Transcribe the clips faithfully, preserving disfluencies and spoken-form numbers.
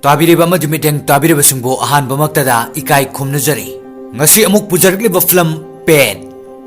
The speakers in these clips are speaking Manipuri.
ꯇꯥꯕꯤꯔꯤꯕ ꯑꯃꯗꯤ ꯃꯤꯠꯌꯦꯡ ꯇꯥꯕꯤꯔꯤꯕꯁꯤꯡꯕꯨ ꯑꯍꯥꯟꯕꯃꯛꯇꯗ ꯏꯀꯥꯏ ꯈꯨꯝꯅꯖꯔꯤ꯫ ꯉꯁꯤ ꯑꯃꯨꯛ ꯄꯨꯖꯔꯛꯂꯤꯕ ꯐꯤꯂꯝ ꯄꯦꯠ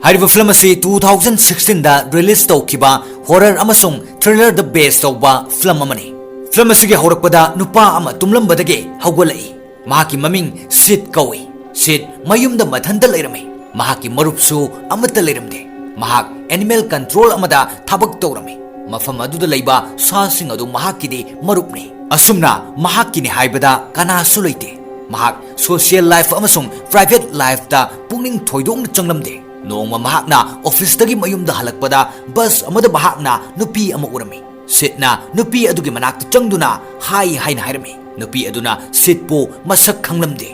ꯍꯥꯏꯔꯤꯕ ꯐꯤꯂꯝ ꯑꯁꯤ two thousand sixteen ꯗ release ꯇꯧꯈꯤꯕ horror ꯑꯃꯁꯨꯡ thriller ꯗ base ꯇꯧꯕ ꯐꯤꯂꯝ ꯑꯃꯅꯤ꯫ ꯐꯤꯂꯝ ꯑꯁꯤꯒꯤ ꯍꯧꯔꯛꯄꯗ ꯅꯨꯄꯥ ꯑꯃ ꯇꯨꯝꯂꯝꯕꯗꯒꯤ ꯍꯧꯒꯠꯂꯛꯏ꯫ ꯃꯍꯥꯛꯀꯤ ꯃꯃꯤꯡ ꯁꯤꯠ ꯀꯧꯏ꯫ ꯁꯤꯠ ꯃꯌꯨꯝꯗ ꯃꯊꯟꯇ ꯂꯩꯔꯝꯃꯤ꯫ ꯃꯍꯥꯛꯀꯤ ꯃꯔꯨꯞꯁꯨ ꯑꯃꯠꯇ ꯂꯩꯔꯝꯗꯦ꯫ ꯃꯍꯥꯛ animal control ꯑꯃꯗ ꯊꯕꯛ ꯇꯧꯔꯝꯃꯤ꯫ ꯃꯐꯝ ꯑꯗꯨꯗ ꯂꯩꯕ ꯁꯥꯁꯤꯡ ꯑꯗꯨ ꯃꯍꯥꯛꯀꯤꯗꯤ ꯃꯔꯨꯞꯅꯤ꯫ ꯑꯁꯨꯝꯅ ꯃꯍꯥꯛꯀꯤꯅꯤ ꯍꯥꯏꯕꯗ ꯀꯅꯥꯁꯨ ꯂꯩꯇꯦ꯫ ꯃꯍꯥꯛ social life ꯑꯃꯁꯨꯡ private life ꯇ ꯄꯨꯛꯅꯤꯡ ꯊꯣꯏꯗꯣꯛꯅ ꯆꯪꯂꯝꯗꯦ꯫ ꯅꯣꯡꯃ ꯃꯍꯥꯛꯅ office ꯇꯒꯤ ꯃꯌꯨꯝꯗ ꯍꯜꯂꯛꯄꯗ bus ꯑꯃꯗ ꯃꯍꯥꯛꯅ ꯅꯨꯄꯤ ꯑꯃ ꯎꯔꯝꯃꯤ꯫ ꯁꯤꯠꯅ ꯅꯨꯄꯤ ꯑꯗꯨꯒꯤ ꯃꯅꯥꯛꯇ ꯆꯪꯗꯨꯅ hi ꯍꯥꯏꯅ ꯍꯥꯏꯔꯝꯃꯤ꯫ ꯅꯨꯄꯤ ꯑꯗꯨꯅ ꯁꯤꯠꯄꯨ ꯃꯁꯛ ꯈꯪꯂꯝꯗꯦ꯫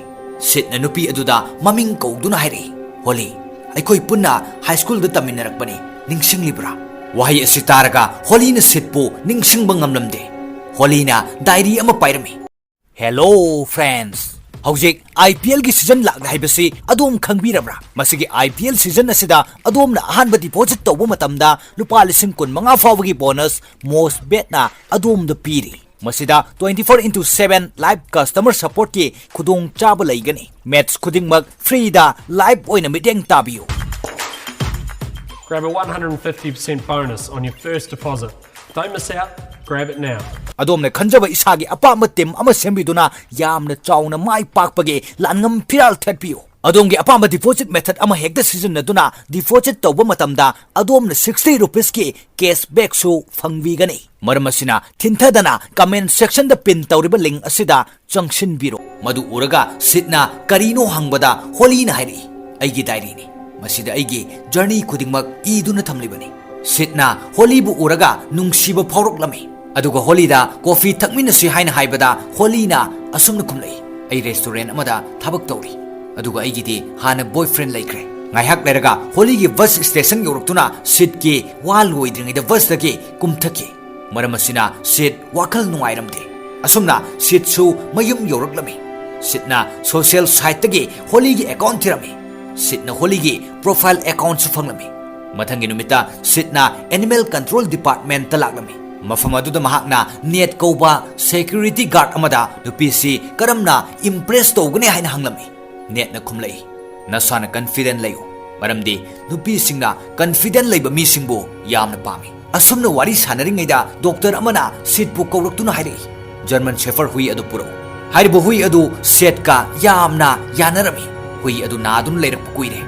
ꯁꯤꯠꯅ ꯅꯨꯄꯤ ꯑꯗꯨꯗ ꯃꯃꯤꯡ ꯀꯧꯗꯨꯅ ꯍꯥꯏꯔꯛꯏ, "ꯍꯣꯂꯤ, ꯑꯩꯈꯣꯏ ꯄꯨꯟꯅ high school ꯗ ꯇꯝꯃꯤꯟꯅꯔꯛꯄꯅꯤ, ꯅꯤꯡꯁꯤꯡꯂꯤꯕ꯭ꯔꯥ?" ꯋꯥꯍꯩ ꯑꯁꯤ ꯇꯥꯔꯒ ꯍꯣꯂꯤꯅ ꯁꯤꯠꯄꯨ ꯅꯤꯡꯁꯤꯡꯕ ꯉꯝꯂꯝꯗꯦ꯫ ꯍꯣꯂꯤꯅ diary ꯑꯃ ꯄꯥꯏꯔꯝꯃꯤ꯫ "Hello friends, ꯍꯧꯖꯤꯛ I P L ꯒꯤ season ꯂꯥꯛꯂꯦ ꯍꯥꯏꯕꯁꯤ ꯑꯗꯣꯝ ꯈꯪꯕꯤꯔꯕ꯭ꯔꯥ? ꯃꯁꯤꯒꯤ I P L season ꯑꯁꯤꯗ ꯑꯗꯣꯝꯅ ꯑꯍꯥꯟꯕ deposit ꯇꯧꯕ ꯃꯇꯝꯗ ꯂꯨꯄꯥ ꯂꯤꯁꯤꯡ ꯀꯨꯟ ꯃꯉꯥ ꯐꯥꯎꯕꯒꯤ bonus most bet ꯅ ꯑꯗꯣꯝꯗ ꯄꯤꯔꯤ꯫ ꯃꯁꯤꯗ twenty four into seven live customer support ꯀꯤ ꯈꯨꯗꯣꯡꯆꯥꯕ ꯂꯩꯒꯅꯤ꯫ Match ꯈꯨꯗꯤꯡꯃꯛ free ꯗ live ꯑꯣꯏꯅ ꯃꯤꯠꯌꯦꯡ ꯇꯥꯕꯤꯌꯨ꯫ Grab a one hundred fifty percent bonus on your first deposit. Don't miss out. Grab it now. ꯑꯗꯣꯝꯅ ꯈꯟꯖꯕ ꯏꯁꯥꯒꯤ ꯑꯄꯥꯝꯕ team ꯑꯃ ꯁꯦꯝꯕꯤꯗꯨꯅ ꯌꯥꯝꯅ ꯆꯥꯎꯅ ꯃꯥꯏ ꯄꯥꯛꯄꯒꯤ ꯂꯥꯟꯉꯝ ꯐꯤꯔꯥꯜ ꯊꯦꯠꯄꯤꯌꯨ꯫ ꯑꯗꯣꯝꯒꯤ ꯑꯄꯥꯝꯕ deposit method ꯑꯃ ꯍꯦꯛꯇ ꯁꯤꯖꯤꯟꯅꯗꯨꯅ deposit ꯇꯧꯕ ꯃꯇꯝꯗ ꯑꯗꯣꯝꯅ sixty rupees ꯀꯤ cash back ꯁꯨ ꯐꯪꯕꯤꯒꯅꯤ꯫ ꯃꯔꯝ ꯑꯁꯤꯅ ꯊꯤꯟꯊꯗꯅ comment section ꯗ pin ꯇꯧꯔꯤꯕ link ꯑꯁꯤꯗ ꯆꯪꯁꯤꯟꯕꯤꯔꯣ꯫ ꯃꯗꯨ ꯎꯔꯒ ꯁꯤꯠꯅ ꯀꯔꯤꯅꯣ ꯍꯪꯕꯗ ꯍꯣꯂꯤꯅ ꯍꯥꯏꯔꯛꯏ, "ꯑꯩꯒꯤ diary ꯅꯤ꯫ ꯃꯁꯤꯗ ꯑꯩꯒꯤ journey ꯈꯨꯗꯤꯡꯃꯛ ꯏꯗꯨꯅ ꯊꯝꯂꯤꯕꯅꯤ꯫" ꯁꯤꯠꯅ ꯍꯣꯂꯤꯕꯨ ꯎꯔꯒ ꯅꯨꯡꯁꯤꯕ ꯐꯥꯎꯔꯛꯂꯝꯃꯤ꯫ ꯑꯗꯨꯒ ꯍꯣꯂꯤꯗ coffee ꯊꯛꯃꯤꯟꯅꯁꯤ ꯍꯥꯏꯅ ꯍꯥꯏꯕꯗ ꯍꯣꯂꯤꯅ ꯑꯁꯨꯝꯅ ꯈꯨꯝꯂꯛꯏ, "ꯑꯩ restaurant ꯑꯃꯗ ꯊꯕꯛ ꯇꯧꯔꯤ꯫ ꯑꯗꯨꯒ ꯑꯩꯒꯤꯗꯤ ꯍꯥꯟꯅ boyfriend ꯂꯩꯈ꯭ꯔꯦ꯫" ꯉꯥꯏꯍꯥꯛ ꯂꯩꯔꯒ ꯍꯣꯂꯤꯒꯤ bus station ꯌꯧꯔꯛꯇꯨꯅ ꯁꯤꯠꯀꯤ ꯋꯥ ꯂꯣꯏꯗ꯭ꯔꯤꯉꯩꯗ bus ꯇꯒꯤ ꯀꯨꯝꯊꯈꯤ꯫ ꯃꯔꯝ ꯑꯁꯤꯅ ꯁꯤꯠ ꯋꯥꯈꯜ ꯅꯨꯡꯉꯥꯏꯔꯝꯗꯦ꯫ ꯑꯁꯨꯝꯅ ꯁꯤꯠꯁꯨ ꯃꯌꯨꯝ ꯌꯧꯔꯛꯂꯝꯃꯤ꯫ ꯁꯤꯠꯅ social site ꯇꯒꯤ ꯍꯣꯂꯤꯒꯤ account ꯊꯤꯔꯝꯃꯤ꯫ ꯁꯤꯠꯅ ꯍꯣꯂꯤꯒꯤ profile account ꯁꯨ ꯐꯪꯂꯝꯃꯤ꯫ ꯃꯊꯪꯒꯤ ꯅꯨꯃꯤꯠꯇ ꯁꯤꯠꯅ animal control department ꯇ ꯂꯥꯛꯂꯝꯃꯤ꯫ ꯃꯐꯝ ꯑꯗꯨꯗ ꯃꯍꯥꯛꯅ ꯅꯦꯠ ꯀꯧꯕ security guard ꯑꯃꯗ ꯅꯨꯄꯤꯁꯤ ꯀꯔꯝꯅ impress ꯇꯧꯒꯅꯤ ꯍꯥꯏꯅ ꯍꯪꯂꯝꯃꯤ꯫ ꯅꯦꯠꯅ ꯈꯨꯝꯂꯛꯏ, "ꯅꯁꯥꯅ confident ꯂꯩꯌꯨ, ꯃꯔꯝꯗꯤ ꯅꯨꯄꯤꯁꯤꯡꯅ confident ꯂꯩꯕ ꯃꯤꯁꯤꯡꯕꯨ ꯌꯥꯝꯅ ꯄꯥꯝꯃꯤ"꯫ ꯑꯁꯨꯝꯅ ꯋꯥꯔꯤ ꯁꯥꯟꯅꯔꯤꯉꯩꯗ ꯗꯣꯛꯇꯔ ꯑꯃꯅ ꯁꯤꯠꯄꯨ ꯀꯧꯔꯛꯇꯨꯅ ꯍꯥꯏꯔꯛꯏ, "German Shepherd ꯍꯨꯏ ꯑꯗꯨ ꯄꯨꯔꯛꯎ꯫ ꯍꯥꯏꯔꯤꯕ ꯍꯨꯏ ꯑꯗꯨ ꯁꯦꯠꯀ ꯌꯥꯝꯅ ꯌꯥꯅꯔꯝꯃꯤ꯫ ꯍꯨꯏ ꯑꯗꯨ ꯅꯥꯗꯨꯅ ꯂꯩꯔꯛꯄ ꯀꯨꯏꯔꯦ꯫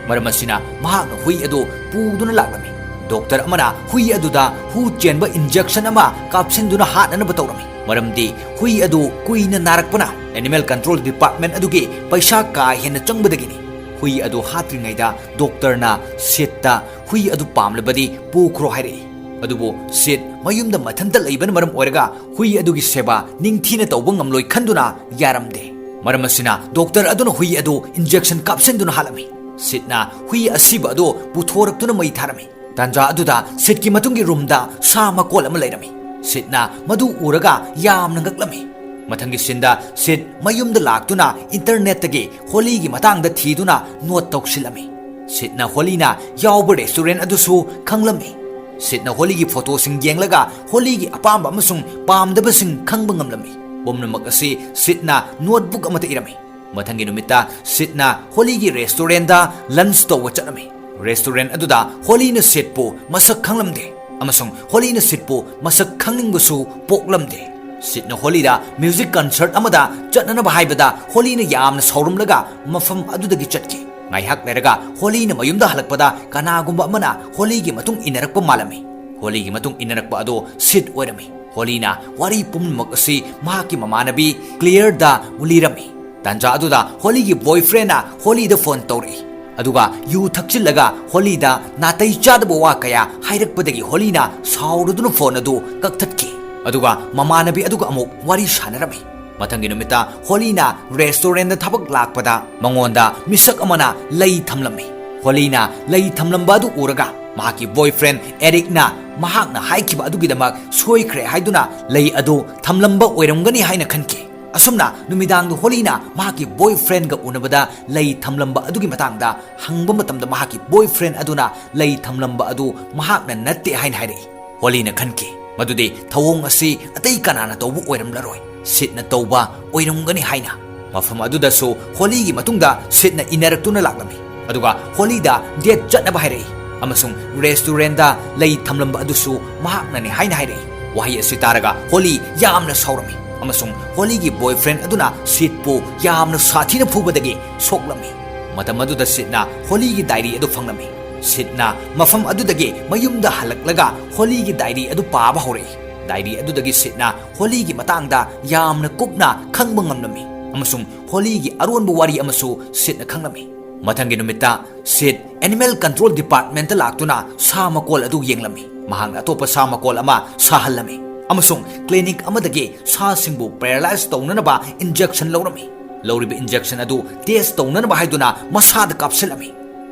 ꯃꯔꯝ ꯑꯁꯤꯅ ꯃꯍꯥꯛꯅ ꯍꯨꯏ ꯑꯗꯨ ꯄꯨꯗꯨꯅ ꯂꯥꯛꯂꯝꯃꯤ"꯫ ꯗꯣꯛꯇꯔ ꯑꯃꯅ ꯍꯨꯏ ꯑꯗꯨꯗ ꯍꯨ ꯆꯦꯟꯕ injection ꯑꯃ ꯀꯥꯞꯁꯤꯟꯗꯨꯅ ꯍꯥꯠꯅꯅꯕ ꯇꯧꯔꯝꯃꯤ, ꯃꯔꯝꯗꯤ ꯍꯨꯏ ꯑꯗꯨ ꯀꯨꯏꯅ ꯅꯥꯔꯛꯄꯅ Animal Control Department ꯑꯗꯨꯒꯤ ꯄꯩꯁꯥ ꯀꯥ ꯍꯦꯟꯅ ꯆꯪꯕꯗꯒꯤꯅꯤ꯫ ꯍꯨꯏ ꯑꯗꯨ ꯍꯥꯠꯇ꯭ꯔꯤꯉꯩꯗ ꯗꯣꯛꯇꯔꯅ ꯁꯤꯠꯇ "ꯍꯨꯏ ꯑꯗꯨ ꯄꯥꯝꯂꯕꯗꯤ ꯄꯨꯈ꯭ꯔꯣ" ꯍꯥꯏꯔꯛꯏ꯫ ꯑꯗꯨꯕꯨ ꯁꯤꯠ ꯃꯌꯨꯝꯗ ꯃꯊꯟꯇ ꯂꯩꯕꯅ ꯃꯔꯝ ꯑꯣꯏꯔꯒ ꯍꯨꯏ ꯑꯗꯨꯒꯤ ꯁꯦꯕꯥ ꯅꯤꯡꯊꯤꯅ ꯇꯧꯕ ꯉꯝꯂꯣꯏ ꯈꯟꯗꯨꯅ ꯌꯥꯔꯝꯗꯦ꯫ ꯃꯔꯝ ꯑꯁꯤꯅ ꯗꯣꯛꯇꯔ ꯑꯗꯨꯅ ꯍꯨꯏ ꯑꯗꯨ injection ꯀꯥꯞꯁꯤꯟꯗꯨꯅ ꯍꯥꯠꯂꯝꯃꯤ꯫ ꯁꯤꯠꯅ ꯍꯨꯏ ꯑꯁꯤꯕ ꯑꯗꯨ ꯄꯨꯊꯣꯔꯛꯇꯨꯅ ꯃꯩ ꯊꯥꯔꯝꯃꯤ꯫ ꯇꯥꯟꯖꯥ ꯑꯗꯨꯗ ꯁꯤꯠꯀꯤ ꯃꯇꯨꯡꯒꯤ ꯔꯨꯝꯗ ꯁꯥ ꯃꯀꯣꯜ ꯑꯃ ꯂꯩꯔꯝꯃꯤ꯫ ꯁꯤꯠꯅ ꯃꯗꯨ ꯎꯔꯒ ꯌꯥꯝꯅ ꯉꯛꯂꯝꯃꯤ꯫ ꯃꯊꯪꯒꯤ ꯁꯤꯟꯗ ꯁꯤꯠ ꯃꯌꯨꯝꯗ ꯂꯥꯛꯇꯨꯅ ꯏꯟꯇꯔꯅꯦꯠꯇꯒꯤ ꯍꯣꯂꯤꯒꯤ ꯃꯇꯥꯡꯗ ꯊꯤꯗꯨꯅ ꯅꯣꯠ ꯇꯧꯁꯤꯜꯂꯝꯃꯤ꯫ ꯁꯤꯠꯅ ꯍꯣꯂꯤꯅ ꯌꯥꯎꯕ ꯔꯦꯁꯇꯨꯔꯦꯟ ꯑꯗꯨꯁꯨ ꯈꯪꯂꯝꯃꯤ꯫ ꯁꯤꯠꯅ ꯍꯣꯂꯤꯒꯤ ꯐꯣꯇꯣꯁꯤꯡ ꯌꯦꯡꯂꯒ ꯍꯣꯂꯤꯒꯤ ꯑꯄꯥꯝꯕ ꯑꯃꯁꯨꯡ ꯄꯥꯝꯗꯕꯁꯤꯡ ꯈꯪꯕ ꯉꯝꯂꯝꯃꯤ꯫ ꯄꯨꯝꯅꯃꯛ ꯑꯁꯤ ꯁꯤꯠꯅ ꯅꯣꯠꯕꯨꯛ ꯑꯃꯗ ꯏꯔꯝꯃꯤ꯫ ꯃꯊꯪꯒꯤ ꯅꯨꯃꯤꯠꯇ ꯁꯤꯠꯅ ꯍꯣꯂꯤꯒꯤ ꯔꯦꯁꯇꯨꯔꯦꯟꯗ ꯂꯟꯆ ꯇꯧꯕ ꯆꯠꯂꯝꯃꯤ꯫ ꯔꯦꯁꯇꯨꯔꯦꯟ ꯑꯗꯨꯗ ꯍꯣꯂꯤꯅ ꯁꯤꯠꯄꯨ ꯃꯁꯛ ꯈꯪꯂꯝꯗꯦ ꯑꯃꯁꯨꯡ ꯍꯣꯂꯤꯅ ꯁꯤꯠꯄꯨ ꯃꯁꯛ ꯈꯪꯅꯤꯡꯕꯁꯨ ꯄꯣꯛꯂꯝꯗꯦ꯫ ꯁꯤꯠꯅ ꯍꯣꯂꯤꯗ ꯃ꯭ꯌꯨꯖꯤꯛ ꯀꯟꯁꯔꯠ ꯑꯃꯗ ꯆꯠꯅꯅꯕ ꯍꯥꯏꯕꯗ ꯍꯣꯂꯤꯅ ꯌꯥꯝꯅ ꯁꯥꯎꯔꯝꯂꯒ ꯃꯐꯝ ꯑꯗꯨꯗꯒꯤ ꯆꯠꯈꯤ꯫ ꯉꯥꯏꯍꯥꯛ ꯂꯩꯔꯒ ꯍꯣꯂꯤꯅ ꯃꯌꯨꯝꯗ ꯍꯜꯂꯛꯄꯗ ꯀꯅꯥꯒꯨꯝꯕ ꯑꯃꯅ ꯍꯣꯂꯤꯒꯤ ꯃꯇꯨꯡ ꯏꯟꯅꯔꯛꯄ ꯃꯥꯜꯂꯝꯃꯤ꯫ ꯍꯣꯂꯤꯒꯤ ꯃꯇꯨꯡ ꯏꯟꯅꯔꯛꯄ ꯑꯗꯨ ꯁꯤꯠ ꯑꯣꯏꯔꯝꯃꯤ꯫ ꯍꯣꯂꯤꯅ ꯋꯥꯔꯤ ꯄꯨꯝꯅꯃꯛ ꯑꯁꯤ ꯃꯍꯥꯛꯀꯤ ꯃꯃꯥꯟꯅꯕꯤ ꯀ꯭ꯂꯤꯌꯔꯗ ꯂꯤꯔꯝꯃꯤ꯫ ꯇꯥꯟꯖꯥ ꯑꯗꯨꯗ ꯍꯣꯂꯤꯒꯤ ꯕꯣꯏꯐ꯭ꯔꯦꯟꯅ ꯍꯣꯂꯤꯗ ꯐꯣꯟ ꯇꯧꯔꯛꯏ꯫ ꯑꯗꯨꯒ ꯌꯨ ꯊꯛꯆꯤꯜꯂꯒ ꯍꯣꯂꯤꯗ ꯅꯥꯇꯩ ꯆꯥꯗꯕ ꯋꯥ ꯀꯌꯥ ꯍꯥꯏꯔꯛꯄꯗꯒꯤ ꯍꯣꯂꯤꯅ ꯁꯥꯎꯔꯗꯨꯅ ꯐꯣꯟ ꯑꯗꯨ ꯀꯛꯊꯠꯈꯤ꯫ ꯑꯗꯨꯒ ꯃꯃꯥꯟꯅꯕꯤ ꯑꯗꯨꯒ ꯑꯃꯨꯛ ꯋꯥꯔꯤ ꯁꯥꯟꯅꯔꯝꯃꯤ꯫ ꯃꯊꯪꯒꯤ ꯅꯨꯃꯤꯠꯇ ꯍꯣꯂꯤꯅ ꯔꯦꯁꯇꯨꯔꯦꯟꯗ ꯊꯕꯛ ꯂꯥꯛꯄꯗ ꯃꯉꯣꯟꯗ ꯃꯤꯁꯛ ꯑꯃꯅ ꯂꯩ ꯊꯝꯂꯝꯃꯤ꯫ ꯍꯣꯂꯤꯅ ꯂꯩ ꯊꯝꯂꯝꯕ ꯑꯗꯨ ꯎꯔꯒ ꯃꯍꯥꯛꯀꯤ ꯕꯣꯏꯐ꯭ꯔꯦꯟ ꯑꯦꯔꯤꯛꯅ ꯃꯍꯥꯛꯅ ꯍꯥꯏꯈꯤꯕ ꯑꯗꯨꯒꯤꯗꯃꯛ ꯁꯣꯏꯈ꯭ꯔꯦ ꯍꯥꯏꯗꯨꯅ ꯂꯩ ꯑꯗꯨ ꯊꯝꯂꯝꯕ ꯑꯣꯏꯔꯝꯒꯅꯤ ꯍꯥꯏꯅ ꯈꯟꯈꯤ꯫ ꯑꯁꯨꯝꯅ ꯅꯨꯃꯤꯗꯥꯡꯗ ꯍꯣꯂꯤꯅ ꯃꯍꯥꯛꯀꯤ ꯕꯣꯏꯐ꯭ꯔꯦꯟꯒ ꯎꯅꯕꯗ ꯂꯩ ꯊꯝꯂꯝꯕ ꯑꯗꯨꯒꯤ ꯃꯇꯥꯡꯗ ꯍꯪꯕ ꯃꯇꯝꯗ ꯃꯍꯥꯛꯀꯤ ꯕꯣꯏꯐ꯭ꯔꯦꯟ ꯑꯗꯨꯅ ꯂꯩ ꯊꯝꯂꯝꯕ ꯑꯗꯨ ꯃꯍꯥꯛꯅ ꯅꯠꯇꯦ ꯍꯥꯏꯅ ꯍꯥꯏꯔꯛꯏ꯫ ꯍꯣꯂꯤꯅ ꯈꯟꯈꯤ, ꯃꯗꯨꯗꯤ ꯊꯧꯑꯣꯡ ꯑꯁꯤ ꯑꯇꯩ ꯀꯅꯥꯅ ꯇꯧꯕ ꯑꯣꯏꯔꯝꯂꯔꯣꯏ, ꯁꯤꯗꯅ ꯇꯧꯕ ꯑꯣꯏꯔꯝꯒꯅꯤ ꯍꯥꯏꯅ꯫ ꯃꯐꯝ ꯑꯗꯨꯗꯁꯨ ꯍꯣꯂꯤꯒꯤ ꯃꯇꯨꯡꯗ ꯁꯤꯗꯅ ꯏꯟꯅꯔꯛꯇꯨꯅ ꯂꯥꯛꯂꯝꯃꯤ꯫ ꯑꯗꯨꯒ ꯍꯣꯂꯤꯗ ꯗꯦꯠ ꯆꯠꯅꯕ ꯍꯥꯏꯔꯛꯏ ꯑꯃꯁꯨꯡ ꯔꯦꯁꯇꯨꯔꯦꯟꯗ ꯂꯩ ꯊꯝꯂꯝꯕ ꯑꯗꯨꯁꯨ ꯃꯍꯥꯛꯅꯅꯤ ꯍꯥꯏꯅ ꯍꯥꯏꯔꯛꯏ꯫ ꯋꯥꯍꯩ ꯑꯁꯤ ꯇꯥꯔꯒ ꯍꯣꯂꯤ ꯌꯥꯝꯅ ꯁꯥꯎꯔꯝꯃꯤ ꯑꯃꯁꯨꯡ ꯍꯣꯂꯤꯒꯤ ꯕꯣꯏꯐ꯭ꯔꯦꯟ ꯑꯗꯨꯅ ꯁꯤꯗꯄꯨ ꯌꯥꯝꯅ ꯁꯥꯊꯤꯅ ꯐꯨꯕꯗꯒꯤ ꯁꯣꯛꯂꯝꯃꯤ꯫ ꯃꯇꯝ ꯑꯗꯨꯗ ꯁꯤꯗꯅ ꯍꯣꯂꯤꯒꯤ ꯗꯥꯏꯔꯤ ꯑꯗꯨ ꯐꯪꯂꯝꯃꯤ꯫ ꯁꯤꯗꯅ ꯃꯐꯝ ꯑꯗꯨꯗꯒꯤ ꯃꯌꯨꯝꯗ ꯍꯜꯂꯛꯂꯒ ꯍꯣꯂꯤꯒꯤ ꯗꯥꯏꯔꯤ ꯑꯗꯨ ꯄꯥꯕ ꯍꯧꯔꯛꯏ꯫ ꯗꯥꯏꯔꯤ ꯑꯗꯨꯗꯒꯤ ꯁꯤꯗꯅ ꯍꯣꯂꯤꯒꯤ ꯃꯇꯥꯡꯗ ꯌꯥꯝꯅ ꯀꯨꯞꯅ ꯈꯪꯕ ꯉꯝꯂꯝꯃꯤ ꯑꯃꯁꯨꯡ ꯍꯣꯂꯤꯒꯤ ꯑꯔꯣꯟꯕ ꯋꯥꯔꯤ ꯑꯃꯁꯨ ꯁꯤꯗꯅ ꯈꯪꯂꯝꯃꯤ꯫ ꯃꯊꯪꯒꯤ ꯅꯨꯃꯤꯠꯇ ꯁꯤꯗ ꯑꯦꯅꯤꯃꯦꯜ ꯀꯟꯇ꯭ꯔꯣꯜ ꯗꯤꯄꯥꯔꯠꯃꯦꯟꯇ ꯂꯥꯛꯇꯨꯅ ꯁꯥ ꯃꯀꯣꯜ ꯑꯗꯨ ꯌꯦꯡꯂꯝꯃꯤ꯫ ꯃꯍꯥꯛꯅ ꯑꯇꯣꯞꯄ ꯁꯥ ꯃꯀꯣꯜ ꯑꯃ ꯁꯥꯍꯜꯂꯝꯃꯤ ꯑꯃꯁꯨꯡ ꯀ꯭ꯂꯤꯅꯤꯛ ꯑꯃꯗꯒꯤ ꯁꯥꯁꯤꯡꯕꯨ ꯄꯦꯔꯥꯂꯥꯏꯖ ꯇꯧꯅꯅꯕ ꯏꯟꯖꯦꯛꯁꯟ ꯂꯧꯔꯝꯃꯤ꯫ ꯂꯧꯔꯤꯕ ꯏꯟꯖꯦꯛꯁꯟ ꯑꯗꯨ ꯇꯦꯁ ꯇꯧꯅꯅꯕ ꯍꯥꯏꯗꯨꯅ ꯃꯁꯥꯗ ꯀꯥꯞꯁꯤꯜꯂꯝꯃꯤ꯫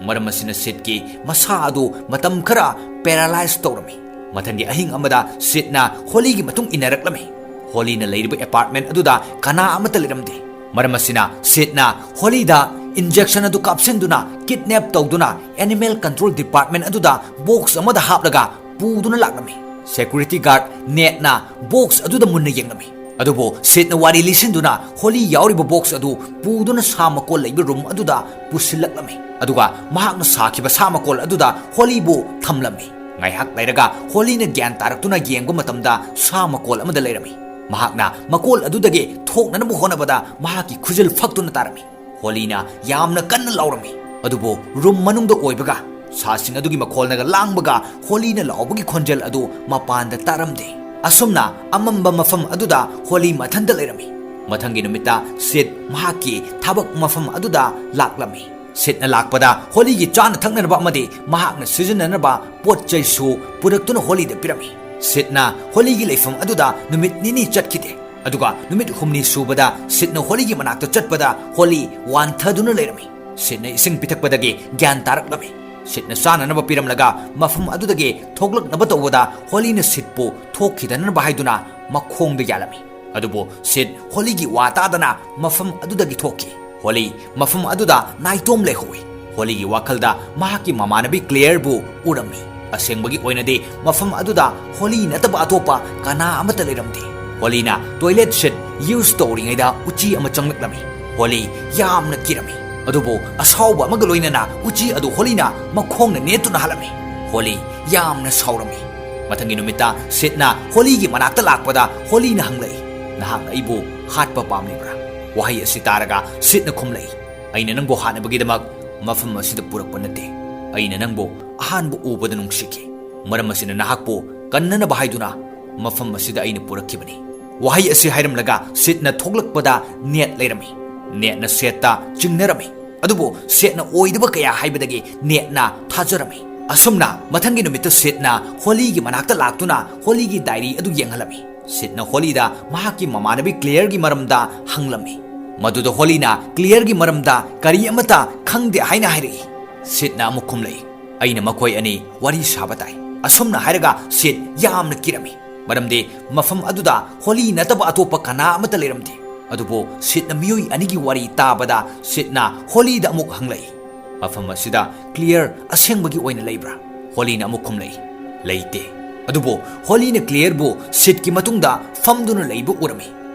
ꯃꯔꯝ ꯑꯁꯤꯅ ꯁꯤꯗꯀꯤ ꯃꯁꯥ ꯑꯗꯨ ꯃꯇꯝ ꯈꯔ ꯄꯦꯔꯥꯂꯥꯏꯖ ꯇꯧꯔꯝꯃꯤ꯫ ꯃꯊꯪꯒꯤ ꯑꯍꯤꯡ ꯑꯃꯗ ꯁꯤꯗꯅ ꯍꯣꯂꯤꯒꯤ ꯃꯇꯨꯡ ꯏꯟꯅꯔꯛꯂꯝꯃꯤ꯫ ꯍꯣꯂꯤꯅ ꯂꯩꯔꯤꯕ ꯑꯦꯄꯥꯔꯠꯃꯦꯟ ꯑꯗꯨꯗ ꯀꯅꯥ ꯑꯃꯠꯇ ꯂꯩꯔꯝꯗꯦ꯫ ꯃꯔꯝ ꯑꯁꯤꯅ ꯁꯤꯗꯅ ꯍꯣꯂꯤꯗ ꯏꯟꯖꯦꯛꯁꯟ ꯑꯗꯨ ꯀꯥꯞꯁꯤꯟꯗꯨꯅ ꯀꯤꯗꯅꯦꯞ ꯇꯧꯗꯨꯅ ꯑꯦꯅꯤꯃꯦꯜ ꯀꯟꯇ꯭ꯔꯣꯜ ꯗꯤꯄꯥꯔꯠꯃꯦꯟ ꯑꯗꯨꯗ ꯕꯣꯛꯁ ꯑꯃꯗ ꯍꯥꯞꯂꯒ ꯄꯨꯗꯨꯅ ꯂꯥꯛꯂꯝꯃꯤ꯫ ꯁꯦꯀ꯭ꯌꯨꯔꯤꯇꯤ ꯒꯥꯔꯗ ꯅꯦꯠꯅ ꯕꯣꯛꯁ ꯑꯗꯨꯗ ꯃꯨꯟꯅ ꯌꯦꯡꯂꯝꯃꯤ꯫ ꯑꯗꯨꯕꯨ ꯁꯤꯗꯅ ꯋꯥꯔꯤ ꯂꯤꯁꯤꯟꯗꯨꯅ ꯍꯣꯂꯤ ꯌꯥꯎꯔꯤꯕ ꯕꯣꯛꯁ ꯑꯗꯨ ꯄꯨꯗꯨꯅ ꯁꯥ ꯃꯀꯣꯜ ꯂꯩꯕ ꯔꯨꯝ ꯑꯗꯨꯗ ꯄꯨꯁꯤꯜꯂꯛꯂꯝꯃꯤ꯫ ꯑꯗꯨꯒ ꯃꯍꯥꯛꯅ ꯁꯥꯈꯤꯕ ꯁꯥ ꯃꯀꯣꯜ ꯑꯗꯨꯗ ꯍꯣꯂꯤꯕꯨ ꯊꯝꯂꯝꯃꯤ꯫ ꯉꯥꯏꯍꯥꯛ ꯂꯩꯔꯒ ꯍꯣꯂꯤꯅ ꯒ꯭ꯌꯥꯟ ꯇꯥꯔꯛꯇꯨꯅ ꯌꯦꯡꯕ ꯃꯇꯝꯗ ꯁꯥ ꯃꯀꯣꯜ ꯑꯃꯗ ꯂꯩꯔꯝꯃꯤ꯫ ꯃꯍꯥꯛꯅ ꯃꯀꯣꯜ ꯑꯗꯨꯗꯒꯤ ꯊꯣꯛꯅꯅꯕ ꯍꯣꯠꯅꯕꯗ ꯃꯍꯥꯛꯀꯤ ꯈꯨꯖꯤꯜ ꯐꯛꯇꯨꯅ ꯇꯥꯔꯝꯃꯤ꯫ ꯍꯣꯂꯤꯅ ꯌꯥꯝꯅ ꯀꯟꯅ ꯂꯥꯎꯔꯝꯃꯤ꯫ ꯑꯗꯨꯕꯨ ꯔꯨꯝ ꯃꯅꯨꯡꯗ ꯑꯣꯏꯕꯒ ꯁꯥꯁꯤꯡ ꯑꯗꯨꯒꯤ ꯃꯈꯣꯜꯅꯒ ꯂꯥꯡꯕꯒ ꯍꯣꯂꯤꯅ ꯂꯥꯎꯕꯒꯤ ꯈꯣꯟꯖꯦꯜ ꯑꯗꯨ ꯃꯄꯥꯟꯗ ꯇꯥꯔꯝꯗꯦ꯫ ꯑꯁꯨꯝꯅ ꯑꯃꯝꯕ ꯃꯐꯝ ꯑꯗꯨꯗ ꯍꯣꯂꯤ ꯃꯊꯟꯇ ꯂꯩꯔꯝꯃꯤ꯫ ꯃꯊꯪꯒꯤ ꯅꯨꯃꯤꯠꯇ ꯁꯤꯗ ꯃꯍꯥꯛꯀꯤ ꯊꯕꯛ ꯃꯐꯝ ꯑꯗꯨꯗ ꯂꯥꯛꯂꯝꯃꯤ꯫ ꯁꯤꯗꯅ ꯂꯥꯛꯄꯗ ꯍꯣꯂꯤꯒꯤ ꯆꯥꯅ ꯊꯛꯅꯅꯕ ꯑꯃꯗꯤ ꯃꯍꯥꯛꯅ ꯁꯤꯖꯤꯟꯅꯅꯕ ꯄꯣꯠ ꯆꯩꯁꯨ ꯄꯨꯔꯛꯇꯨꯅ ꯍꯣꯂꯤꯗ ꯄꯤꯔꯝꯃꯤ꯫ ꯁꯤꯗꯅ ꯍꯣꯂꯤꯒꯤ ꯂꯩꯐꯝ ꯑꯗꯨꯗ ꯅꯨꯃꯤꯠ ꯅꯤꯅꯤ ꯆꯠꯈꯤꯗꯦ꯫ ꯑꯗꯨꯒ ꯅꯨꯃꯤꯠ ꯍꯨꯝꯅꯤ ꯁꯨꯕꯗ ꯁꯤꯗꯅ ꯍꯣꯂꯤꯒꯤ ꯃꯅꯥꯛꯇ ꯆꯠꯄꯗ ꯍꯣꯂꯤ ꯋꯥꯟꯊꯗꯨꯅ ꯂꯩꯔꯝꯃꯤ꯫ ꯁꯤꯗꯅ ꯏꯁꯤꯡ ꯄꯤꯊꯛꯄꯗꯒꯤ ꯒ꯭ꯌꯥꯟ ꯇꯥꯔꯛꯂꯝꯃꯤ꯫ ꯁꯤꯗꯅ ꯆꯥꯅꯅꯕ ꯄꯤꯔꯝꯂꯒ ꯃꯐꯝ ꯑꯗꯨꯗꯒꯤ ꯊꯣꯛꯂꯛꯅꯕ ꯇꯧꯕꯗ ꯍꯣꯂꯤꯅ ꯁꯤꯗꯄꯨ ꯊꯣꯛꯈꯤꯗꯅꯕ ꯍꯥꯏꯗꯨꯅ ꯃꯈꯣꯡꯗ ꯌꯥꯜꯂꯝꯃꯤ꯫ ꯑꯗꯨꯕꯨ ꯁꯤꯗ ꯍꯣꯂꯤꯒꯤ ꯋꯥ ꯇꯥꯗꯅ ꯃꯐꯝ ꯑꯗꯨꯗꯒꯤ ꯊꯣꯛꯈꯤ꯫ ꯍꯣꯂꯤ ꯃꯐꯝ ꯑꯗꯨꯗ ꯅꯥꯏꯇꯣꯝ ꯂꯩꯍꯧꯏ꯫ ꯍꯣꯂꯤꯒꯤ ꯋꯥꯈꯜꯗ ꯃꯍꯥꯛꯀꯤ ꯃꯃꯥꯟꯅꯕꯤ ꯀ꯭ꯂꯦꯌꯔꯕꯨ ꯎꯔꯝꯃꯤ꯫ ꯑꯁꯦꯡꯕꯒꯤ ꯑꯣꯏꯅꯗꯤ ꯃꯐꯝ ꯑꯗꯨꯗ ꯍꯣꯂꯤ ꯅꯠꯇꯕ ꯑꯇꯣꯞꯄ ꯀꯅꯥ ꯑꯃꯠꯇ ꯂꯩꯔꯝꯗꯦ꯫ ꯍꯣꯂꯤꯅ toilet seat use ꯇꯧꯔꯤꯉꯩꯗ ꯎꯆꯤ ꯑꯃ ꯆꯪꯂꯛꯂꯝꯃꯤ꯫ ꯍꯣꯂꯤ ꯌꯥꯝꯅ ꯀꯤꯔꯝꯃꯤ꯫ ꯑꯗꯨꯕꯨ ꯑꯁꯥꯎꯕ ꯑꯃꯒ ꯂꯣꯏꯅꯅ ꯎꯆꯤ ꯑꯗꯨ ꯍꯣꯂꯤꯅ ꯃꯈꯣꯡꯅ ꯅꯦꯠꯇꯨꯅ ꯍꯥꯠꯂꯝꯃꯤ꯫ ꯍꯣꯂꯤ ꯌꯥꯝꯅ ꯁꯥꯎꯔꯝꯃꯤ꯫ ꯃꯊꯪꯒꯤ ꯅꯨꯃꯤꯠꯇ ꯁꯤꯠꯅ ꯍꯣꯂꯤꯒꯤ ꯃꯅꯥꯛꯇ ꯂꯥꯛꯄꯗ ꯍꯣꯂꯤꯅ ꯍꯪꯂꯛꯏ, "ꯅꯍꯥꯛꯅ ꯑꯩꯕꯨ ꯍꯥꯠꯄ ꯄꯥꯝꯂꯤꯕ꯭ꯔꯥ?" ꯋꯥꯍꯩ ꯑꯁꯤ ꯇꯥꯔꯒ ꯁꯤꯠꯅ ꯈꯨꯝꯂꯛꯏ, "ꯑꯩꯅ ꯅꯪꯕꯨ ꯍꯥꯠꯅꯕꯒꯤꯗꯃꯛ ꯃꯐꯝ ꯑꯁꯤꯗ ꯄꯨꯔꯛꯄ ꯅꯠꯇꯦ꯫ ꯑꯩꯅ ꯅꯪꯕꯨ ꯑꯍꯥꯟꯕ ꯎꯕꯗ ꯅꯨꯡꯁꯤꯈꯤ꯫ ꯃꯔꯝ ꯑꯁꯤꯅ ꯅꯍꯥꯛꯄꯨ ꯀꯟꯅꯅꯕ ꯍꯥꯏꯗꯨꯅ ꯃꯐꯝ ꯑꯁꯤꯗ ꯑꯩꯅ ꯄꯨꯔꯛꯈꯤꯕꯅꯤ꯫" ꯋꯥꯍꯩ ꯑꯁꯤ ꯍꯥꯏꯔꯝꯂꯒ ꯁꯤꯠꯅ ꯊꯣꯛꯂꯛꯄꯗ ꯅꯦꯠ ꯂꯩꯔꯝꯃꯤ꯫ ꯅꯦꯠꯅ ꯁꯦꯠꯇ ꯆꯤꯡꯅꯔꯝꯃꯤ꯫ ꯑꯗꯨꯕꯨ ꯁꯦꯠꯅ ꯑꯣꯏꯗꯕ ꯀꯌꯥ ꯍꯥꯏꯕꯗꯒꯤ ꯅꯦꯠꯅ ꯊꯥꯖꯔꯝꯃꯤ꯫ ꯑꯁꯨꯝꯅ ꯃꯊꯪꯒꯤ ꯅꯨꯃꯤꯠꯇ ꯁꯤꯠꯅ ꯍꯣꯂꯤꯒꯤ ꯃꯅꯥꯛꯇ ꯂꯥꯛꯇꯨꯅ ꯍꯣꯂꯤꯒꯤ ꯗꯥꯏꯔꯤ ꯑꯗꯨ ꯌꯦꯡꯍꯜꯂꯝꯃꯤ꯫ ꯁꯤꯠꯅ ꯍꯣꯂꯤꯗ ꯃꯍꯥꯛꯀꯤ ꯃꯃꯥꯟꯅꯕꯤ ꯀ꯭ꯂꯤꯌꯔꯒꯤ ꯃꯔꯝꯗ ꯍꯪꯂꯝꯃꯤ꯫ ꯃꯗꯨꯗ ꯍꯣꯂꯤꯅ ꯀ꯭ꯂꯤꯌꯔꯒꯤ ꯃꯔꯝꯗ ꯀꯔꯤ ꯑꯃꯠꯇ ꯈꯪꯗꯦ ꯍꯥꯏꯅ ꯍꯥꯏꯔꯛꯏ꯫ ꯁꯤꯠꯅ ꯑꯃꯨꯛ ꯈꯨꯝꯂꯛꯏ, "ꯑꯩꯅ ꯃꯈꯣꯏ ꯑꯅꯤ ꯋꯥꯔꯤ ꯁꯥꯕ ꯇꯥꯏ꯫" ꯑꯁꯨꯝꯅ ꯍꯥꯏꯔꯒ ꯁꯤꯠ ꯌꯥꯝꯅ ꯀꯤꯔꯝꯃꯤ, ꯃꯔꯝꯗꯤ ꯃꯐꯝ ꯑꯗꯨꯗ ꯍꯣꯂꯤ ꯅꯠꯇꯕ ꯑꯇꯣꯞꯄ ꯀꯅꯥ ꯑꯃꯠꯇ ꯂꯩꯔꯝꯗꯦ꯫ ꯑꯗꯨꯕꯨ ꯁꯤꯠꯅ ꯃꯤꯑꯣꯏ ꯑꯅꯤꯒꯤ ꯋꯥꯔꯤ ꯇꯥꯕꯗ ꯁꯤꯠꯅ ꯍꯣꯂꯤꯗ ꯑꯃꯨꯛ ꯍꯪꯂꯛꯏ, "ꯃꯐꯝ ꯑꯁꯤꯗ ꯀ꯭ꯂꯤꯌꯔ ꯑꯁꯦꯡꯕꯒꯤ ꯑꯣꯏꯅ ꯂꯩꯕ꯭ꯔꯥ?" ꯍꯣꯂꯤꯅ ꯑꯃꯨꯛ ꯈꯨꯝꯂꯛꯏ, "ꯂꯩꯇꯦ꯫" ꯑꯗꯨꯕꯨ ꯍꯣꯂꯤꯅ ꯀ꯭ꯂꯤꯌꯔꯕꯨ ꯁꯤꯠꯀꯤ ꯃꯇꯨꯡꯗ ꯐꯝꯗꯨꯅ ꯂꯩꯕ ꯎꯔꯝꯃꯤ꯫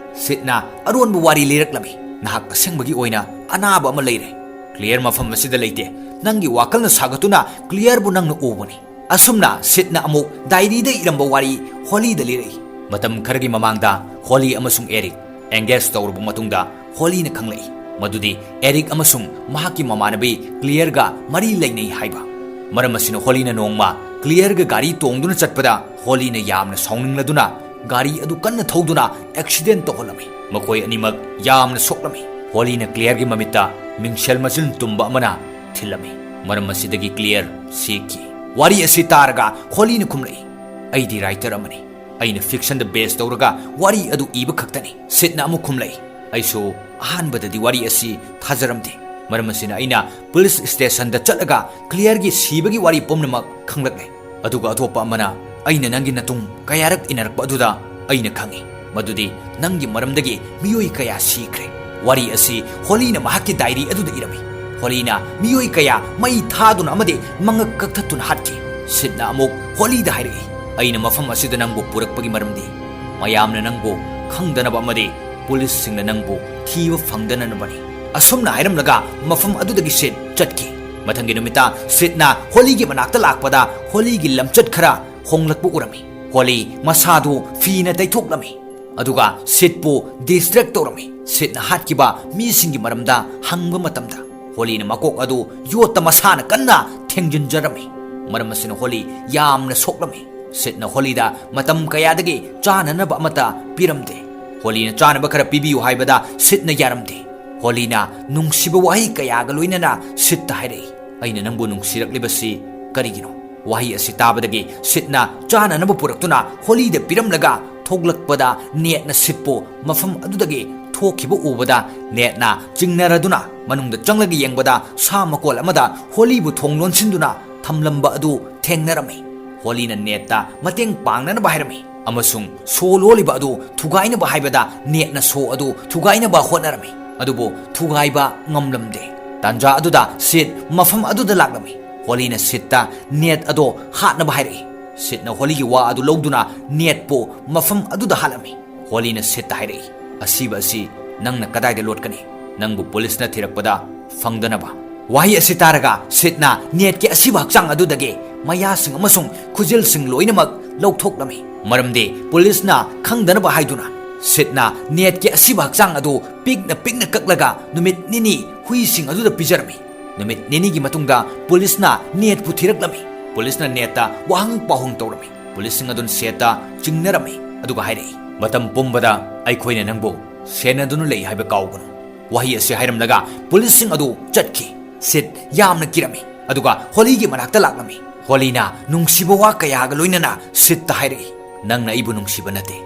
ꯁꯤꯠꯅ ꯑꯔꯣꯟꯕ ꯋꯥꯔꯤ ꯂꯤꯔꯛꯂꯝꯃꯤ, "ꯅꯍꯥꯛ ꯑꯁꯦꯡꯕꯒꯤ ꯑꯣꯏꯅ ꯑꯅꯥꯕ ꯑꯃ ꯂꯩꯔꯦ꯫ ꯀ꯭ꯂꯤꯌꯔ ꯃꯐꯝ ꯑꯁꯤꯗ ꯂꯩꯇꯦ꯫ ꯅꯪꯒꯤ ꯋꯥꯈꯜꯅ ꯁꯥꯒꯠꯇꯨꯅ ꯀ꯭ꯂꯤꯌꯔꯕꯨ ꯅꯪꯅ ꯎꯕꯅꯤ꯫" ꯑꯁꯨꯝꯅ ꯁꯤꯠꯅ ꯑꯃꯨꯛ ꯗꯥꯏꯔꯤꯗ ꯏꯔꯝꯕ ꯋꯥꯔꯤ ꯍꯣꯂꯤꯗ ꯂꯤꯔꯛꯏ꯫ ꯃꯇꯝ ꯈꯔꯒꯤ ꯃꯃꯥꯡꯗ ꯍꯣꯂꯤ ꯑꯃꯁꯨꯡ ꯑꯦꯔꯤꯛ engage ꯇꯧꯔꯕ ꯃꯇꯨꯡꯗ ꯍꯣꯂꯤꯅ ꯈꯪꯂꯛꯏ ꯃꯗꯨꯗꯤ ꯑꯦꯔꯤꯛ ꯑꯃꯁꯨꯡ ꯃꯍꯥꯛꯀꯤ ꯃꯃꯥꯟꯅꯕꯤ ꯀ꯭ꯂꯤꯌꯔꯒ ꯃꯔꯤ ꯂꯩꯅꯩ ꯍꯥꯏꯕ꯫ ꯃꯔꯝ ꯑꯁꯤꯅ ꯍꯣꯂꯤꯅ ꯅꯣꯡꯃ ꯀ꯭ꯂꯤꯌꯔꯒ ꯒꯥꯔꯤ ꯇꯣꯡꯗꯨꯅ ꯆꯠꯄꯗ ꯍꯣꯂꯤꯅ ꯌꯥꯝꯅ ꯁꯥꯎꯅꯤꯡꯂꯗꯨꯅ ꯒꯥꯔꯤ ꯑꯗꯨ ꯀꯟꯅ ꯊꯧꯗꯨꯅ accident ꯇꯧꯍꯜꯂꯝꯃꯤ꯫ ꯃꯈꯣꯏ ꯑꯅꯤꯃꯛ ꯌꯥꯝꯅ ꯁꯣꯛꯂꯝꯃꯤ꯫ ꯍꯣꯂꯤꯅ ꯀ꯭ꯂꯤꯌꯔꯒꯤ ꯃꯃꯤꯠꯇ ꯃꯤꯡꯁꯦꯜ ꯃꯆꯤꯟ ꯇꯨꯝꯕ ꯑꯃꯅ ꯊꯤꯜꯂꯝꯃꯤ꯫ ꯃꯔꯝ ꯑꯁꯤꯗꯒꯤ ꯀ꯭ꯂꯤꯌꯔ ꯁꯤꯈꯤ꯫ ꯋꯥꯔꯤ ꯑꯁꯤ ꯇꯥꯔꯒ ꯍꯣꯂꯤꯅ ꯈꯨꯝꯂꯛꯏ, "ꯑꯩꯗꯤ writer ꯑꯃꯅꯤ꯫ ꯑꯩꯅ fiction ꯗ base ꯇꯧꯔꯒ ꯋꯥꯔꯤ ꯑꯗꯨ ꯏꯕ ꯈꯛꯇꯅꯤ꯫" ꯁꯤꯠꯅ ꯑꯃꯨꯛ ꯈꯨꯝꯂꯛꯏ, "ꯑꯩꯁꯨ ꯑꯍꯥꯟꯕꯗꯗꯤ ꯋꯥꯔꯤ ꯑꯁꯤ ꯊꯥꯖꯔꯝꯗꯦ꯫ ꯃꯔꯝ ꯑꯁꯤꯅ ꯑꯩꯅ police station ꯗ ꯆꯠꯂꯒ ꯀ꯭ꯂꯤꯌꯔꯒꯤ ꯁꯤꯕꯒꯤ ꯋꯥꯔꯤ ꯄꯨꯝꯅꯃꯛ ꯈꯪꯂꯛꯂꯦ꯫ ꯑꯗꯨꯒ ꯑꯇꯣꯞꯄ ꯑꯃꯅ ꯑꯩꯅ ꯅꯪꯒꯤ ꯅꯇꯨꯡ ꯀꯌꯥꯔꯛ ꯏꯟꯅꯔꯛꯄ ꯑꯗꯨꯗ ꯑꯩꯅ ꯈꯪꯏ ꯃꯗꯨꯗꯤ ꯅꯪꯒꯤ ꯃꯔꯝꯗꯒꯤ ꯃꯤꯑꯣꯏ ꯀꯌꯥ ꯁꯤꯈ꯭ꯔꯦ꯫" ꯋꯥꯔꯤ ꯑꯁꯤ ꯍꯣꯂꯤꯅ ꯃꯍꯥꯛꯀꯤ ꯗꯥꯏꯔꯤ ꯑꯗꯨꯗ ꯏꯔꯝꯃꯤ꯫ ꯍꯣꯂꯤꯅ ꯃꯤꯑꯣꯏ ꯀꯌꯥ ꯃꯩ ꯊꯥꯗꯨꯅ ꯑꯃꯗꯤ ꯃꯉꯛ ꯀꯛꯊꯠꯇꯨꯅ ꯍꯥꯠꯈꯤ꯫ ꯁꯤꯗꯅ ꯑꯃꯨꯛ ꯍꯣꯂꯤꯗ ꯍꯥꯏꯔꯛꯏ, "ꯑꯩꯅ ꯃꯐꯝ ꯑꯁꯤꯗ ꯅꯪꯕꯨ ꯄꯨꯔꯛꯄꯒꯤ ꯃꯔꯝꯗꯤ ꯃꯌꯥꯝꯅ ꯅꯪꯕꯨ ꯈꯪꯗꯅꯕ ꯑꯃꯗꯤ ꯄꯨꯂꯤꯁꯁꯤꯡꯅ ꯅꯪꯕꯨ ꯊꯤꯕ ꯐꯪꯗꯅꯅꯕꯅꯤ꯫" ꯑꯁꯨꯝꯅ ꯍꯥꯏꯔꯝꯂꯒ ꯃꯐꯝ ꯑꯗꯨꯗꯒꯤ ꯁꯤꯗ ꯆꯠꯈꯤ꯫ ꯃꯊꯪꯒꯤ ꯅꯨꯃꯤꯠꯇ ꯁꯤꯗꯅ ꯍꯣꯂꯤꯒꯤ ꯃꯅꯥꯛꯇ ꯂꯥꯛꯄꯗ ꯍꯣꯂꯤꯒꯤ ꯂꯝꯆꯠ ꯈꯔ ꯍꯣꯡꯂꯛꯄ ꯎꯔꯝꯃꯤ꯫ ꯍꯣꯂꯤ ꯃꯁꯥꯗꯨ ꯐꯤꯅ ꯇꯩꯊꯣꯛꯂꯝꯃꯤ꯫ ꯑꯗꯨꯒ ꯁꯤꯗꯄꯨ distract ꯇꯧꯔꯝꯃꯤ꯫ ꯁꯤꯗꯅ ꯍꯥꯠꯈꯤꯕ ꯃꯤꯁꯤꯡꯒꯤ ꯃꯔꯝꯗ ꯍꯪꯕ ꯃꯇꯝꯗ ꯍꯣꯂꯤꯅ ꯃꯀꯣꯛ ꯑꯗꯨ ꯌꯣꯠꯇ ꯃꯁꯥꯅ ꯀꯟꯅ ꯊꯦꯡꯖꯤꯟꯖꯔꯝꯃꯤ꯫ ꯃꯔꯝ ꯑꯁꯤꯅ ꯍꯣꯂꯤ ꯌꯥꯝꯅ ꯁꯣꯛꯂꯝꯃꯤ꯫ ꯁꯤꯗꯅ ꯍꯣꯂꯤꯗ ꯃꯇꯝ ꯀꯌꯥꯗꯒꯤ ꯆꯥꯅꯅꯕ ꯑꯃꯠꯇ ꯄꯤꯔꯝꯗꯦ꯫ ꯍꯣꯂꯤꯅ ꯆꯥꯅꯕ ꯈꯔ ꯄꯤꯕꯤꯌꯨ ꯍꯥꯏꯕꯗ ꯁꯤꯗꯅ ꯌꯥꯔꯝꯗꯦ꯫ ꯍꯣꯂꯤꯅ ꯅꯨꯡꯁꯤꯕ ꯋꯥꯍꯩ ꯀꯌꯥꯒ ꯂꯣꯏꯅꯅ ꯁꯤꯗꯇ ꯍꯥꯏꯔꯛꯏ, "ꯑꯩꯅ ꯅꯪꯕꯨ ꯅꯨꯡꯁꯤꯔꯛꯂꯤꯕꯁꯤ ꯀꯔꯤꯒꯤꯅꯣ?" ꯋꯥꯍꯩ ꯑꯁꯤ ꯇꯥꯕꯗꯒꯤ ꯁꯤꯗꯅ ꯆꯥꯅꯅꯕ ꯄꯨꯔꯛꯇꯨꯅ ꯍꯣꯂꯤꯗ ꯄꯤꯔꯝꯂꯒ ꯊꯣꯛꯂꯛꯄꯗ ꯅꯦꯠꯅ ꯁꯤꯗꯄꯨ ꯃꯐꯝ ꯑꯗꯨꯗꯒꯤ ꯊꯣꯛꯈꯤꯕ ꯎꯕꯗ ꯅꯦꯠꯅ ꯆꯤꯡꯅꯔꯗꯨꯅ ꯃꯅꯨꯡꯗ ꯆꯪꯂꯒ ꯌꯦꯡꯕꯗ ꯁꯥ ꯃꯀꯣꯜ ꯑꯃꯗ ꯍꯣꯂꯤꯕꯨ ꯊꯣꯡ ꯂꯣꯟꯁꯤꯟꯗꯨꯅ ꯊꯝꯂꯝꯕ ꯑꯗꯨ ꯊꯦꯡꯅꯔꯝꯃꯤ꯫ ꯍꯣꯂꯤꯅ ꯅꯦꯠꯇ ꯃꯇꯦꯡ ꯄꯥꯡꯅꯅꯕ ꯍꯥꯏꯔꯝꯃꯤ ꯑꯃꯁꯨꯡ ꯁꯣ ꯂꯣꯜꯂꯤꯕ ꯑꯗꯨ ꯊꯨꯒꯥꯏꯅꯕ ꯍꯥꯏꯕꯗ ꯅꯦꯠꯅ ꯁꯣ ꯑꯗꯨ ꯊꯨꯒꯥꯏꯅꯕ ꯍꯣꯠꯅꯔꯝꯃꯤ, ꯑꯗꯨꯕꯨ ꯊꯨꯒꯥꯏꯕ ꯉꯝꯂꯝꯗꯦ꯫ ꯇꯥꯟꯖꯥ ꯑꯗꯨꯗ ꯁꯤꯗ ꯃꯐꯝ ꯑꯗꯨꯗ ꯂꯥꯛꯂꯝꯃꯤ꯫ ꯍꯣꯂꯤꯅ ꯁꯤꯗꯇ ꯅꯦꯠ ꯑꯗꯣ ꯍꯥꯠꯅꯕ ꯍꯥꯏꯔꯛꯏ꯫ ꯁꯤꯗꯅ ꯍꯣꯂꯤꯒꯤ ꯋꯥ ꯑꯗꯨ ꯂꯧꯗꯨꯅ ꯅꯦꯠꯄꯨ ꯃꯐꯝ ꯑꯗꯨꯗ ꯍꯥꯠꯂꯝꯃꯤ꯫ ꯍꯣꯂꯤꯅ ꯁꯤꯗꯇ ꯍꯥꯏꯔꯛꯏ, "ꯑꯁꯤꯕ ꯑꯁꯤ ꯅꯪꯅ ꯀꯗꯥꯏꯗ ꯂꯣꯠꯀꯅꯤ? ꯅꯪꯕꯨ ꯄꯨꯂꯤꯁꯅ ꯊꯤꯔꯛꯄꯗ ꯐꯪꯗꯅꯕ꯫" ꯋꯥꯍꯩ ꯑꯁꯤ ꯇꯥꯔꯒ ꯁꯤꯗꯅ ꯅꯦꯠꯀꯤ ꯑꯁꯤꯕ ꯍꯛꯆꯥꯡ ꯑꯗꯨꯗꯒꯤ ꯃꯌꯥꯁꯤꯡ ꯑꯃꯁꯨꯡ ꯈꯨꯖꯤꯜꯁꯤꯡ ꯂꯣꯏꯅꯃꯛ ꯂꯧꯊꯣꯛꯂꯝꯃꯤ꯫ ꯃꯔꯝꯗꯤ ꯄꯨꯂꯤꯁꯅ ꯈꯪꯗꯅꯕ ꯍꯥꯏꯗꯨꯅ ꯁꯤꯗꯅ ꯅꯦꯠꯀꯤ ꯑꯁꯤꯕ ꯍꯛꯆꯥꯡ ꯑꯗꯨ ꯄꯤꯛꯅ ꯄꯤꯛꯅ ꯀꯛꯂꯒ ꯅꯨꯃꯤꯠ ꯅꯤꯅꯤ ꯍꯨꯏꯁꯤꯡ ꯑꯗꯨꯗ ꯄꯤꯖꯔꯝꯃꯤ꯫ ꯅꯨꯃꯤꯠ ꯅꯤꯅꯤꯒꯤ ꯃꯇꯨꯡꯗ ꯄꯨꯂꯤꯁꯅ ꯅꯦꯠꯄꯨ ꯊꯤꯔꯛꯂꯝꯃꯤ꯫ ꯄꯨꯂꯤꯁꯅ ꯅꯦꯠꯇ ꯋꯥꯍꯪ ꯄꯥꯎꯍꯪ ꯇꯧꯔꯝꯃꯤ꯫ ꯄꯨꯂꯤꯁꯁꯤꯡ ꯑꯗꯨꯅ ꯁꯤꯗꯇ ꯆꯤꯡꯅꯔꯝꯃꯤ, ꯑꯗꯨꯒ ꯍꯥꯏꯔꯛꯏ, "ꯃꯇꯝ ꯄꯨꯝꯕꯗ ꯑꯩꯈꯣꯏꯅ ꯅꯪꯕꯨ ꯁꯦꯟꯅꯗꯨꯅ ꯂꯩ ꯍꯥꯏꯕ ꯀꯥꯎꯒꯅꯨ꯫" ꯋꯥꯍꯩ ꯑꯁꯤ ꯍꯥꯏꯔꯝꯂꯒ ꯄꯨꯂꯤꯁꯁꯤꯡ ꯑꯗꯨ ꯆꯠꯈꯤ꯫ ꯁꯤꯗ ꯌꯥꯝꯅ ꯀꯤꯔꯝꯃꯤ, ꯑꯗꯨꯒ ꯍꯣꯂꯤꯒꯤ ꯃꯅꯥꯛꯇ ꯂꯥꯛꯂꯝꯃꯤ꯫ ꯍꯣꯂꯤꯅ ꯅꯨꯡꯁꯤꯕ ꯋꯥ ꯀꯌꯥꯒ ꯂꯣꯏꯅꯅ ꯁꯤꯗꯇ ꯍꯥꯏꯔꯛꯏ, "ꯅꯪꯅ ꯑꯩꯕꯨ ꯅꯨꯡꯁꯤꯕ ꯅꯠꯇꯦ꯫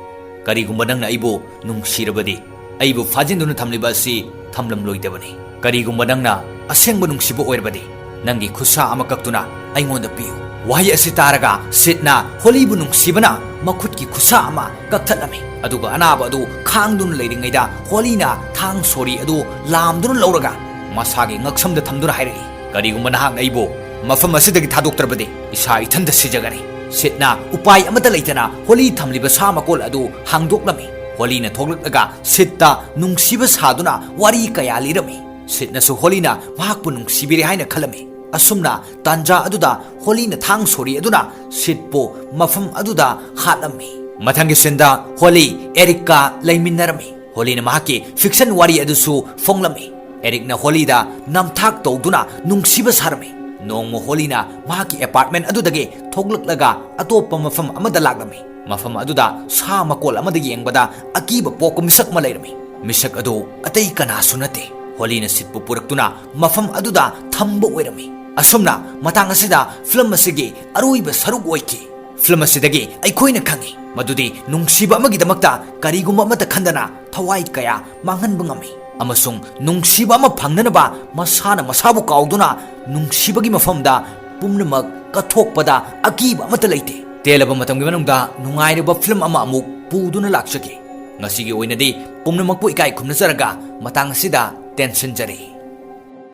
ꯀꯔꯤꯒꯨꯝꯕ ꯅꯪꯅ ꯑꯩꯕꯨ ꯅꯨꯡꯁꯤꯔꯕꯗꯤ ꯑꯩꯕꯨ ꯐꯥꯖꯤꯟꯗꯨꯅ ꯊꯝꯂꯤꯕ ꯑꯁꯤ ꯊꯝꯂꯝꯂꯣꯏꯗꯕꯅꯤ꯫ ꯀꯔꯤꯒꯨꯝꯕ ꯅꯪꯅ ꯑꯁꯦꯡꯕ ꯅꯨꯡꯁꯤꯕ ꯑꯣꯏꯔꯕꯗꯤ ꯅꯪꯒꯤ ꯈꯨꯠꯁꯥ ꯑꯃ ꯀꯛꯇꯨꯅ ꯑꯩꯉꯣꯟꯗ ꯄꯤꯌꯨ꯫" ꯋꯥꯍꯩ ꯑꯁꯤ ꯇꯥꯔꯒ ꯁꯤꯗꯅ ꯍꯣꯂꯤꯕꯨ ꯅꯨꯡꯁꯤꯕꯅ ꯃꯈꯨꯠꯀꯤ ꯈꯨꯠꯁꯥ ꯑꯃ ꯀꯛꯊꯠꯂꯝꯃꯤ, ꯑꯗꯨꯒ ꯑꯅꯥꯕ ꯑꯗꯨ ꯈꯥꯡꯗꯨꯅ ꯂꯩꯔꯤꯉꯩꯗ ꯍꯣꯂꯤꯅ ꯊꯥꯡ ꯁꯣꯔꯤ ꯑꯗꯨ ꯂꯥꯝꯗꯨꯅ ꯂꯧꯔꯒ ꯃꯁꯥꯒꯤ ꯉꯛꯁꯝꯗ ꯊꯝꯗꯨꯅ ꯍꯥꯏꯔꯛꯏ, "ꯀꯔꯤꯒꯨꯝꯕ ꯅꯍꯥꯛꯅ ꯑꯩꯕꯨ "ꯃꯐꯝ ꯑꯁꯤꯗꯒꯤ ꯊꯥꯗꯣꯛꯇ꯭ꯔꯕꯗꯤ ꯏꯁꯥ ꯏꯊꯟꯇ ꯁꯤꯖꯒꯅꯤ꯫" ꯁꯤꯗꯅ ꯎꯄꯥꯏ ꯑꯃꯠꯇ ꯂꯩꯇꯅ ꯍꯣꯂꯤ ꯊꯝꯂꯤꯕ ꯁꯥ ꯃꯀꯣꯜ ꯑꯗꯨ ꯍꯥꯡꯗꯣꯛꯂꯝꯃꯤ꯫ ꯍꯣꯂꯤꯅ ꯊꯣꯛꯂꯛꯂꯒ ꯁꯤꯗꯇ ꯅꯨꯡꯁꯤꯕ ꯁꯥꯗꯨꯅ ꯋꯥꯔꯤ ꯀꯌꯥ ꯂꯤꯔꯝꯃꯤ꯫ ꯁꯤꯗꯅꯁꯨ ꯍꯣꯂꯤꯅ ꯃꯍꯥꯛꯄꯨ ꯅꯨꯡꯁꯤꯕꯤꯔꯦ ꯍꯥꯏꯅ ꯈꯜꯂꯝꯃꯤ꯫ ꯑꯁꯨꯝꯅ ꯇꯥꯟꯖꯥ ꯑꯗꯨꯗ ꯍꯣꯂꯤꯅ ꯊꯥꯡ ꯁꯣꯔꯤ ꯑꯗꯨꯅ ꯁꯤꯗꯄꯨ ꯃꯐꯝ ꯑꯗꯨꯗ ꯍꯥꯠꯂꯝꯃꯤ꯫ ꯃꯊꯪꯒꯤ ꯁꯤꯟꯗ ꯍꯣꯂꯤ ꯑꯦꯔꯤꯛꯀ ꯂꯩꯃꯤꯟꯅꯔꯝꯃꯤ꯫ ꯍꯣꯂꯤꯅ ꯃꯍꯥꯛꯀꯤ ꯐꯤꯛꯁꯟ ꯋꯥꯔꯤ ꯑꯗꯨꯁꯨ ꯐꯣꯡꯂꯝꯃꯤ꯫ ꯑꯦꯔꯤꯛꯅ ꯍꯣꯂꯤꯗ ꯅꯝꯊꯥꯛ ꯇꯧꯗꯨꯅ ꯅꯨꯡꯁꯤꯕ ꯁꯥꯔꯝꯃꯤ꯫ ꯅꯣꯡꯃ ꯍꯣꯂꯤꯅ ꯃꯍꯥꯛꯀꯤ ꯑꯦꯄꯥꯔꯠꯃꯦꯟ ꯑꯗꯨꯗꯒꯤ ꯊꯣꯛꯂꯛꯂꯒ ꯑꯇꯣꯞꯄ ꯃꯐꯝ ꯑꯃꯗ ꯂꯥꯛꯂꯝꯃꯤ꯫ ꯃꯐꯝ ꯑꯗꯨꯗ ꯁꯥ ꯃꯀꯣꯜ ꯑꯃꯗ ꯌꯦꯡꯕꯗ ꯑꯀꯤꯕ ꯄꯣꯛꯄ ꯃꯤꯁꯛ ꯑꯃ ꯂꯩꯔꯝꯃꯤ꯫ ꯃꯤꯁꯛ ꯑꯗꯨ ꯑꯇꯩ ꯀꯅꯥꯁꯨ ꯅꯠꯇꯦ, ꯍꯣꯂꯤꯅ ꯁꯤꯗꯄꯨ ꯄꯨꯔꯛꯇꯨꯅ ꯃꯐꯝ ꯑꯗꯨꯗ ꯊꯝꯕ ꯑꯣꯏꯔꯝꯃꯤ꯫ ꯑꯁꯨꯝꯅ ꯃꯇꯥꯡ ꯑꯁꯤꯗ ꯐꯤꯂꯝ ꯑꯁꯤꯒꯤ ꯑꯔꯣꯏꯕ ꯁꯔꯨꯛ ꯑꯣꯏꯈꯤ꯫ ꯐꯤꯂꯝ ꯑꯁꯤꯗꯒꯤ ꯑꯩꯈꯣꯏꯅ ꯈꯪꯉꯤ ꯃꯗꯨꯗꯤ ꯅꯨꯡꯁꯤꯕ ꯑꯃꯒꯤꯗꯃꯛꯇ ꯀꯔꯤꯒꯨꯝꯕ ꯑꯃꯠꯇ ꯈꯟꯗꯅ ꯊꯋꯥꯏ ꯀꯌꯥ ꯃꯥꯡꯍꯟꯕ ꯉꯝꯃꯤ, ꯑꯃꯁꯨꯡ ꯅꯨꯡꯁꯤꯕ ꯑꯃ ꯐꯪꯅꯅꯕ ꯃꯁꯥꯅ ꯃꯁꯥꯕꯨ ꯀꯥꯎꯗꯨꯅ ꯅꯨꯡꯁꯤꯕꯒꯤ ꯃꯐꯝꯗ ꯄꯨꯝꯅꯃꯛ ꯀꯠꯊꯣꯛꯄꯗ ꯑꯀꯤꯕ ꯑꯃꯠꯇ ꯂꯩꯇꯦ꯫ ꯇꯦꯜꯂꯕ ꯃꯇꯝꯒꯤ ꯃꯅꯨꯡꯗ ꯅꯨꯡꯉꯥꯏꯔꯕ ꯐꯤꯂꯝ ꯑꯃ ꯑꯃꯨꯛ ꯄꯨꯗꯨꯅ ꯂꯥꯛꯆꯒꯦ꯫ ꯉꯁꯤꯒꯤ ꯑꯣꯏꯅꯗꯤ ꯄꯨꯝꯅꯃꯛꯄꯨ ꯏꯀꯥꯏ ꯈꯨꯝꯅꯖꯔꯒ ꯃꯇꯥꯡ ꯑꯁꯤꯗ ꯇꯦꯟꯁꯤꯟꯖꯔꯤ꯫